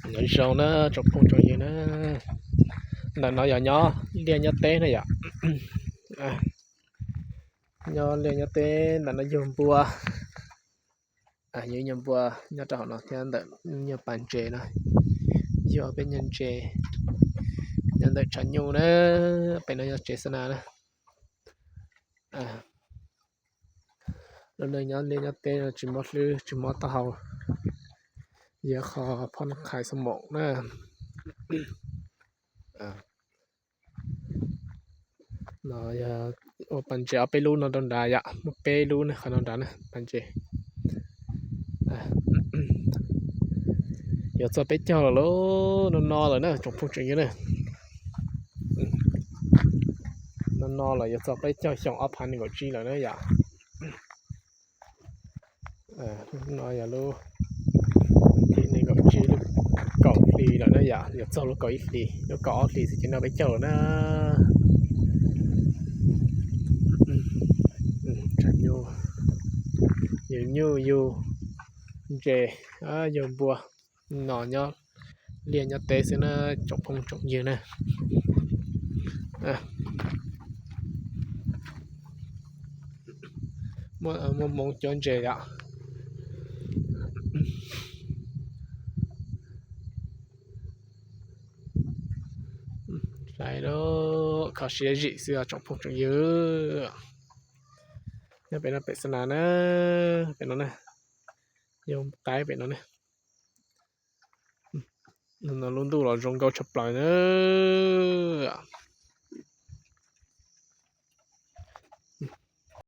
Nyob zoo na tsoom phooj tsoom ywg na, ntawm no yog nyob liaj nyob teb na yom. Nyob liaj nyob teb ntawm no yug npua, yug nyuag npua nyob rau hauv no thiab ntawm nyuag pas ntses no, yug peb nyuag ntses nyob ntawm tshav nyuj na, pem no yog tsev xa nas na. Lub neej nyob liaj nyob teb no tsis muaj hlwb tsis muaj taub hau, yog qhov phob qhais xo moom na. No yog ua pas ntses ob peb lub no rau nrad yom, muaj peb lub ne qhov no nrad na pas ntses. Yuav txog peb caug lawm lauj, no no lawm na tsoom phooj tsoom ywg na. No no lawm yuav txog peb caug xyoo ob phav nees nkaum tsib lawm na yom. No yog lub thib nees nkaum tsib, lub kaum hli lawm na yom, yuav txog lub kaum ib hlis, lub kaum ob hlis xwb ces noj peb caug lawm na. Tshav nyuj, yug nyuj yug ntses, yug npua, no nyob liaj nyob teb xwb na tsoom phooj tsoom ywg na. Muaj hmoov cuab ntses yom. Saib lub kho siab zim xwb tsoom phooj tsoom ywg. Nyob pem no pem xa nas na, pem no na, yog qaib pem no ne. No lub ntuj los zoo nkauj tshaj plaws na.